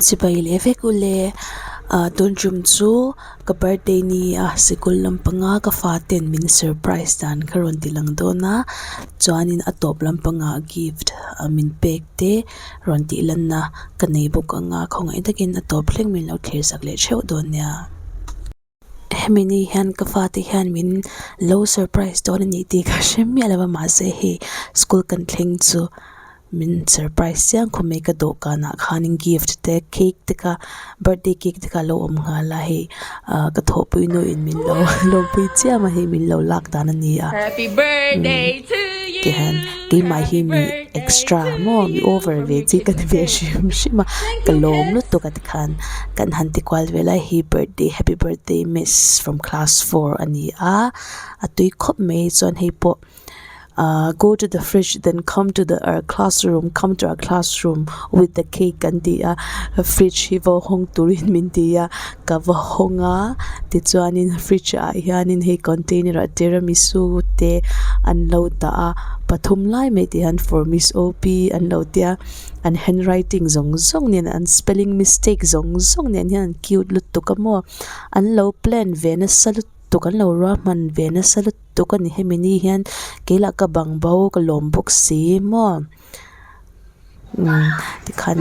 Chibai leh vek u le ah tun tum chu ka birthday ni a sikul lampanga ka faten min surprise dan kha rawn ti lang dawn a chuanin a tawp lampangah gift ah min pek te rawn tih lanna ka nei bawk ang a khawngaih takin a tawp thleng min lo thlir sak leh theuh dawn nia. Hemi ni hian ka fate hian min lo surprise dawn a nih tih ka hre miah lo a mahse hei school kan thleng chu min surprise chiang khawp mai ka dawhkanah khanin gift te cake te kha birthday cake te kha a lo awm nghal a hei ah ka thawhpui nu in min lo lawmpui chiam a hei min lo lak dan a ni a tihian keimah hi mi extra maw mi over ve chi ka ni ve hrim hrim a ka lawm lutuk a tikhan kan han ti kual vel a hei birthday happy birthday miss from class four a ni a a tui khawp mai chuan hei pawh ahh go to the fridge then come to the our classroom come to our classroom with the cake an ti a fridge hi va hawng turin min ti a ka va hawng a tichuanin fridge ah hianin hei container ah tiramisu te an lo dah a pathum lai mai tih hian for miss O P an lo tia an handwriting zawng zawng nen an spelling mistake zawng zawng nen hian an cute lutuk a maw an lo plan ve nasa lutuk an lo ruahman ve nasa lutuk a ni hemi ni hian kei lah ka bang bo ka lawm bawk si maw. Umm tikhan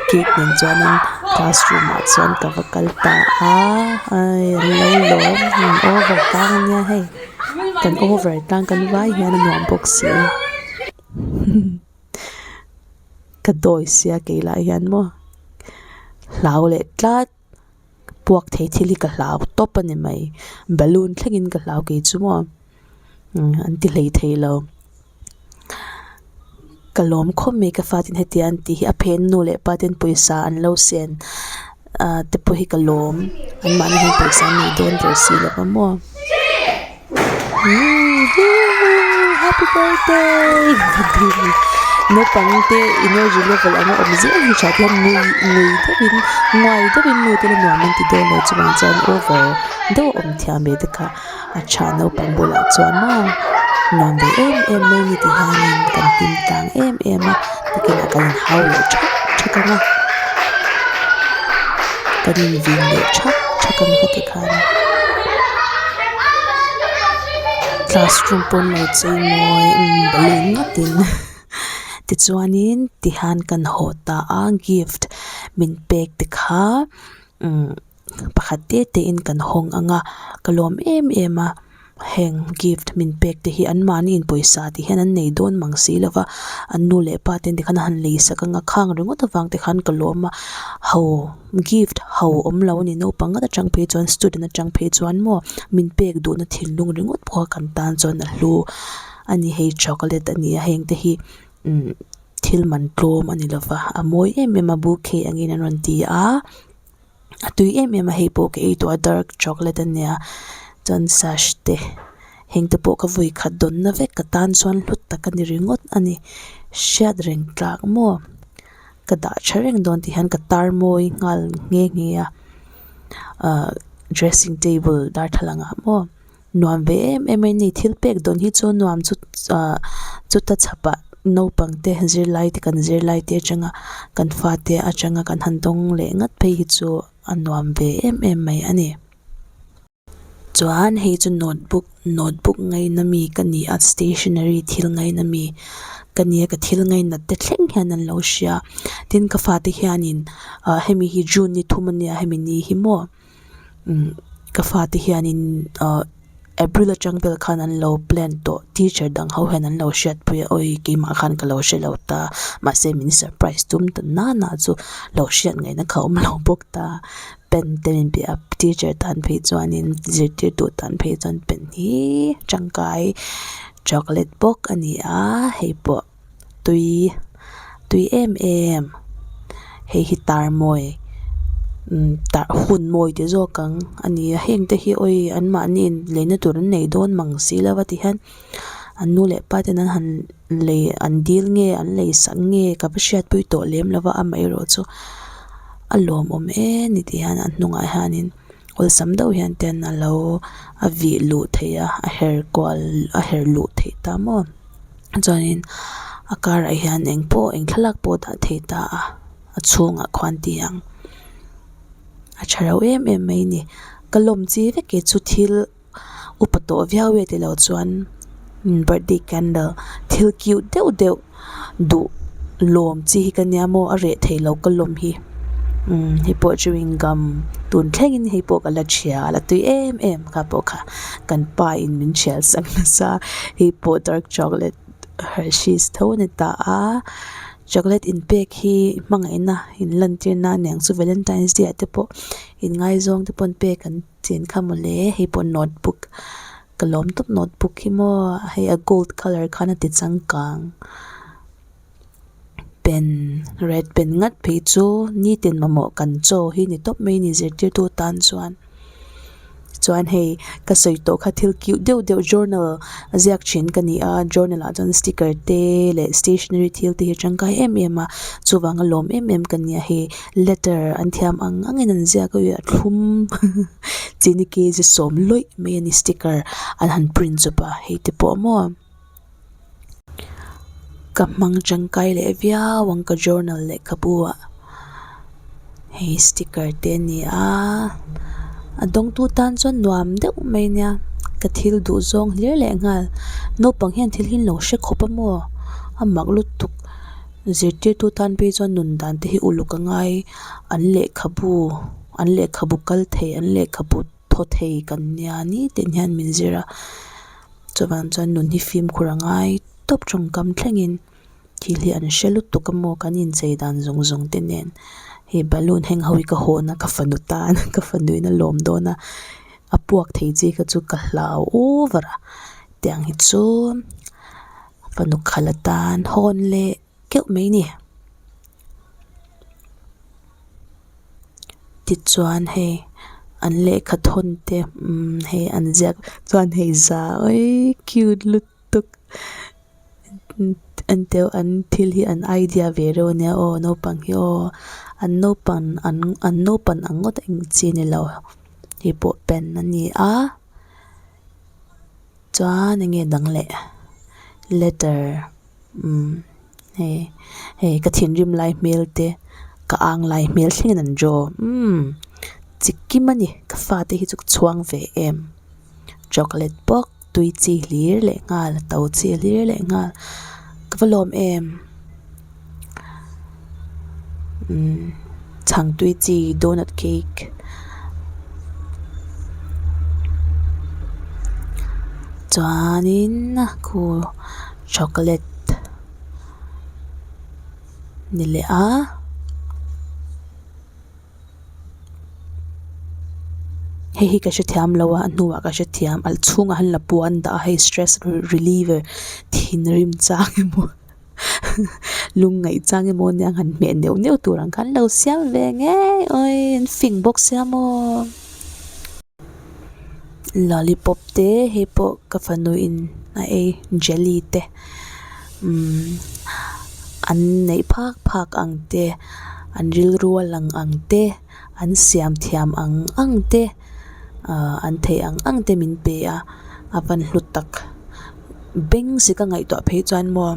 cake nen chuanin classroom ah chuan ka va kal ta a ai an lo lawm an over tlang ania hei kan over tlang kan vai hian a nuam bawk si ka dawi sia kei lah hian maw hlau leh tlat puak thei thil hi ka hlau tawp a ni mai balloon thlengin ka hlau kei chu maw an ti hlei thei lo. Ka lawm khawp mai ka fatin heti an tih hi a phen nu leh pa ten pawisa an lo sen ah te pawh hi ka lawm an mahni hian pawisa an nei dawn ve si lo va maw happy birthday naupang te energy level anga awm zel hi tha hian nui nui deuhin nguai deuhin nu te la nuam an ti dawn lo chuvang chuan over deuh a awm thiam ve te kha. A tha naupang bulah chuan maw nuam ve em em mai ni ti hianin kan hlim tlang em em a nakinah kan inhau leh thak thak ang a kan invin leh thak thak ang ka ti khan classroom pawn lo chei mawi balloon ngatin tichuanin tihian kan haw ta a gift min pek te kha umm. Pakhat te te in kan hawng ang a ka lawm em em a heng gift min pek te hi an mahni in pawisa tih hian an nei dawn mang si lo va an nu leh pa ten tikhan an han lei sak ang a khang ringawt avang te khan ka lawm a ho gift ho awm lo a ni naupang ngat atang phei chuan student atang phei chuan maw min pek duhna thinlung ringawt pawh a kan tan chuan a hlu a ni hei chocolate a ni a heng te hi umm thil man tlawm a ni lo va a mawi em em a bouquet angin an rawn ti a. A tui em em a hei pawh ka ei tawh a dark chocolate a nia chuan sash te heng te pawh ka vawi khat dawn na vek ka tan chuan hlu tak a ni ringawt a ni hriat reng tlak maw ka dah tha reng dawn tih hian ka tar mawi nghal nghe nghe a ahh dressing table darthlalang ah maw nuam ve em em a ni thil pek dawn hi chu nuam chu ahh chuta chhapah naupang te zirlai te kan zirlai te atanga kan fate atanga kan han dawng leh ngat phei hi chu a nuam ve em em mai a ni. Chuan hei chu notebook notebook ngaina mi ka ni a stationery thil ngaina mi ka ni a ka thil ngainat te thleng hian an lo hria tin ka fate hianin ah hemi hi june ni thum ania hemi ni hi maw. Umm ka fate hianin ahh April atang vel khan an lo plan tawh teacher dang ho hian an lo hriatpui a awi keimah khan ka lo hre lo ta mahse min surprise tum ta nana chu lo hriat ngaihna kha a awm lo bawk ta pen te min pe a teacher tan phei chuanin zirtirtu tan phei chuan pen hi tangkai chocolate bawk a ni a hei pawh. Tui tui em em hei hi tar mawi umm tah hun mawi ti zawk ang a ni a heng te hi awi an mahni in leina tur an nei dawn mang si lo a ti hian an nu leh pa ten an han lei an dil nge an lei sak nge ka va hriatpui tawh lem lo va amaherawh chu a lawmawm em ni ti hian a hnungah hianin awlsam deuh hian ten a lo a vih luh theih a a her kual a her luh theih ta maw. Chuanin a karah hian eng pawh eng thlalak pawh dah thei ta a a chhungah khuan tih ang. A tha reuh em em mai a ni ka lawm chi vek e chu thil upa tawh viau e tilo chuan birthday candle thil cute deuh deuh duh lawm chi hi ka nia maw a reh theilo ka lawm hi umm hei pawh chewing gum tun thlengin hei pawh ka la thial a la tui em em kha pawh kha kan pa in min thial sak nasa hei pawh dark chocolate hershey's tho a ni ta a chocolate inpek hi hmangaihna in lantir na aniang chu valentine's day ah te pawh inngaizawng te pawn pek an Chen kha mawle hei pawh notebook ka lawm tawp notebook hi maw hei a gold colour khan a ti changkang pen red pen ngat phei chu nitin mamawh kan chaw hi ni tawp mai a ni zirtirtu tan chuan chuan hei ka sawi tawh kha thil cute deuh deuh journal a ziak thin ka ni a journal ah chuan sticker te leh stationery thil te hi a tangkai em em a chuvang a lawm em em ka nia hei. Letter an thiam ang angin an ziak a a thlum chini kg sawm lawih mai a ni sticker an han print chawp a hei te pawh maw ka hmang tangkai leh viau ang ka journal lehkhabu ah hei sticker te a ni a a dawngtu tan chuan nuam deuh mai a nia ka thil duh zawng hlir leh nghal naupang hian thil hi an lo hre khawp a maw a mak lutuk. Zirtirtu tan phei chuan nun dan te hi uluk a ngai an lehkhabu an lehkhabu kal thei an lehkhabu thaw thei kan nia nitin hian min zir a chuvang chuan nun hi fimkhur a ngai tawp tawngkam thlengin thil hi an hre lutuk a maw kan inchei dan zawng zawng te nen hei balloon heng ho hi ka hawn a ka fanu tan ka fanu in a lawm dawn a a puak thei chi kha chu ka hlau over a tiang hi chu. Fanu khalh atan hawn leh keuh mai a ni. Tichuan hei an lehkha thawn te umm hei an ziak chuan hei za awii cute lutuk en teh u an thil hi an idea ve reuh ania aw naupang hi aw an naupang an an naupan ang ngawt a eng chi a ni lo hei pawh pen a ni a. Chuan enge dang leh letter umm hei hei ka thinrim lai hmel te ka ang lai hmel thlengin an draw umm chikim a ni ka fate hi chu ka chhuang ve em chocolate bawk tui chi hlir leh nghal to chi hlir leh nghal ka va lawm em umm chhang tui chi donut cake chuanin khu chocolate ni leh a. Hei hi ka hrethiam lo a a hnuah ka hrethiam a chhungah hian lapua an dah a hei stress reliever thinrim chang emaw lungngaih chang emaw nia han hmeh neuh neuh tur ang khan lo siam ve ngei awii an fing bawk sia maw. Lollipop te hei pawh ka fanu in a ei jelly te umm an neih phak phak ang te an rilru a lang ang te an siam thiam ang ang te ahh an theih ang ang te min pe a a van hlu tak beng sik a ngaihtuah phei chuan maw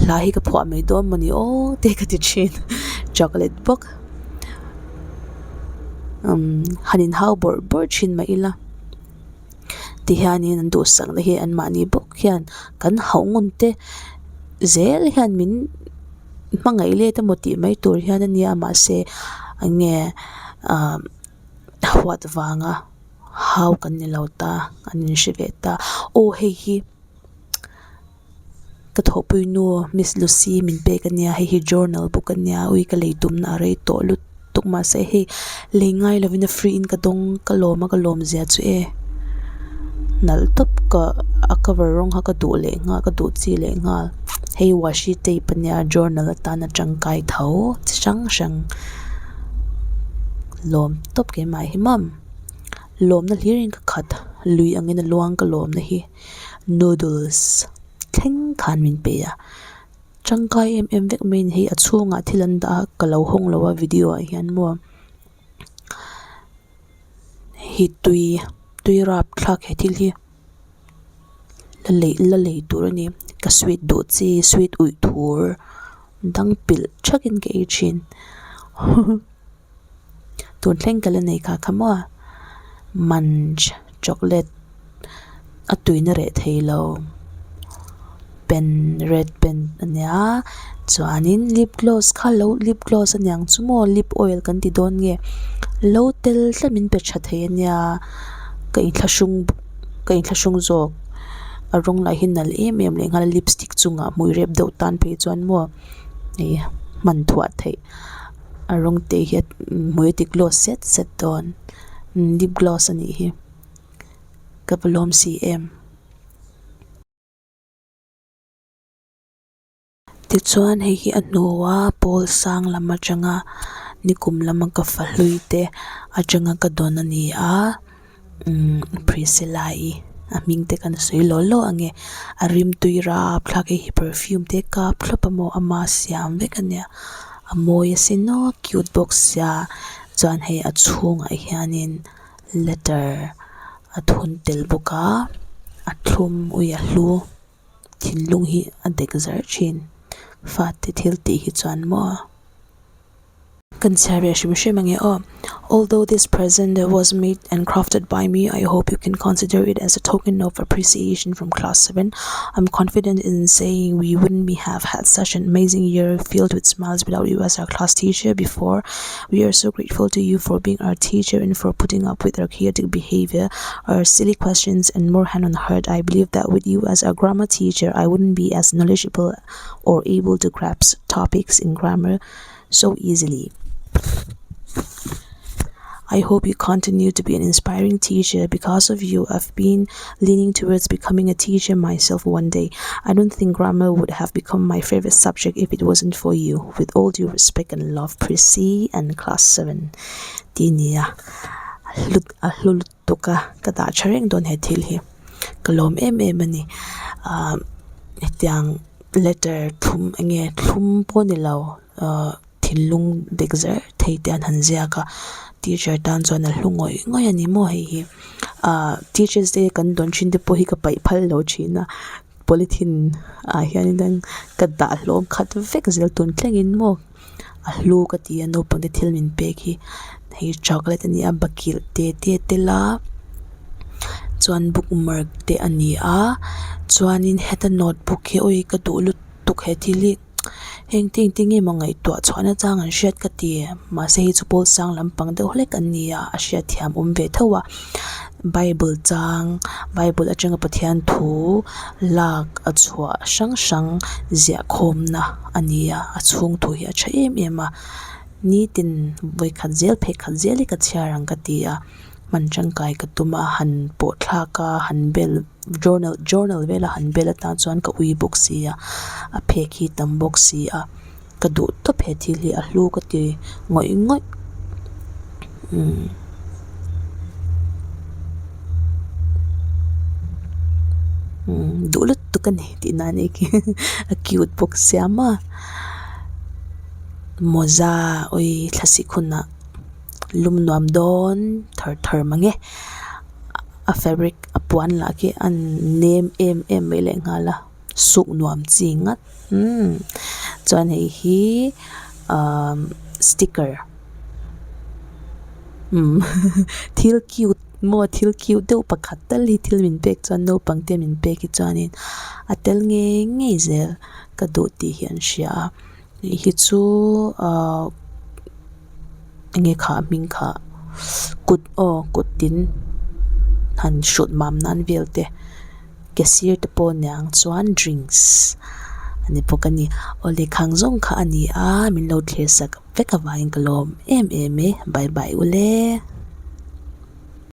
hla hi ka phuah mai dawn mawni aw te ka ti thin chocolate bawk. Umm han inhau bawrh bawrh thin mah ila tihianin an duhsakna hi anmahni bawk hian kan hauh ngun te zel hian min hmangaih let emaw tih mai tur hian a nia mahse eng nge ah huat vanga hau kan ni lo ta an inhre ve ta aw hei hi. Ka thawhpui nu Miss Lucy min pek ania hei hi journal book ania ui ka lei tumna a rei tawh lutuk mahse hei lei ngai lovin a free in ka dawng ka lawm a ka lawm zia chu e nalh tawp ka a cover rawng kha ka duh leh nghal ka duh chi leh nghal hei washi tape ania journal atana tangkai tho chi hrang hrang lawm tawp keimah hi mam lawmna hlir in ka khat lui angin a luang ka lawmna hi. Noodles thleng khan min pe a tangkai em em vek mai a ni hei a chhungah thil an dah a ka lo hawng lo a video ah hian maw hi tui tui rap thlak he thil hi la lei la lei tur a ni ka sweet duh chi sweet uih thur dang pilh thakin ka ei thin. Tun thleng ka la nei kha kha maw munch chocolate a tuina reh thei lo pen red pen a nia chuanin lip gloss kha lo lip gloss a niang chu maw lip oil kan ti dawn nge lo tel tlat min pe tha thei a nia ka inthlahrung ka inthlahrung zawk a rawng lah hi nalh em em leh nghal a lipstick chungah hmui rep deuh tan phei chuan maw hei hman thuah theih a rawng te hi hmui a ti gloss set set dawn lip gloss a nih hi ka va lawm si em. Tichuan hei hi a hnua pawl sang lam atanga nikum lama ka fa hlui te atanga ka dawn a ni a umm Priscilla i a hming te kan sawi law law ang e a rimtui rapthlak hei hi perfume te kap thlawp a maw ama siam vek a nia a mawi asin aw cute bawk sia chuan hei a chhungah hianin letter a thun tel bawk a a thlum ui a hlu. Thinlung hi a dek zarh thin. Fate thil tih hi chuan maw? Kan chhiar ve hrim hrim ange aw. Although this present was made and crafted by me, I hope you can consider it as a token of appreciation from class 7. I'm confident in saying we wouldn't be have had such an amazing year filled with smiles without you as our class teacher before. We are so grateful to you for being our teacher and for putting up with our chaotic behavior, our silly questions and more hand on heart. I believe that with you as our grammar teacher, I wouldn't be as knowledgeable or able to grasp topics in grammar so easily. I hope you continue to be an inspiring teacher. Because of you, I've been leaning towards becoming a teacher myself one day. I don't think grammar would have become my favorite subject if it wasn't for you. With all due respect and love, Prissy and Class 7. Ti nia a hlu lutuk a ka dah tha reng dawn he thil hi ka lawm em em a ni ah hetiang letter thlum eng nge thlum pawh ni lo ah thinlung dek zer thei te an han ziak a teacher tan chuan a hlu ngawih ngawih a ni maw hei hi ah teachers day kan dawn thin te pawh hi ka paih phal lo thin a polythene ah hian ka dah hlawm khat vek zel tun thlengin maw. A hlu ka ti a naupang te thil min pek hi hei chocolate a ni a bakilh te te a tel a chuan bookmark te a ni a chuanin heta notebook hi awi ka duh lutuk he thil hi heng te engtin nge maw ngaihtuah chhuah na chang an hriat ka ti mahse hei chu pawl sang lampang deuh hlek an ni a a hriatthiam awm ve tho a bible chang bible atanga Pathian thu lak a chhuah hrang hrang ziah khawmna a ni a a chhung thu hi a tha em em a nitin vawikhat zel phei khat zel hi ka chhiar ang ka ti a hman tangkai ka tum a han pawh thlak a han bel journal journal vel a han bel atan chuan ka ui bawk si a a phek hi tam bawk si a. Ka duh tawp he thil hi a hlu ka ti ngawih ngawih umm umm duh lutuk a ni tih nan e khi a cute bawk sia maw mawza awi thlasik hunah lum nuam dawn thar thar mang e a fabric a puan lah khi a nem em em mai lehnghal a. Suk nuam chi ngat umm chuan hei hi ahh sticker umm thil cute maw thil cute deuh pakhat tal hi thil min pek chuan naupang te min pek hi chuanin a tel ngei ngei zel ka duh tih hi an hria a hei hi chu ahh enge kha hming kha kut aw kut tin han hrut mam nan vel te. Ke sir te pawh niang chuan drinks a ni bawk a ni aw lehkhang zawng kha a ni a min lo thlir sak vek avangin ka lawm em em e bye bye ule.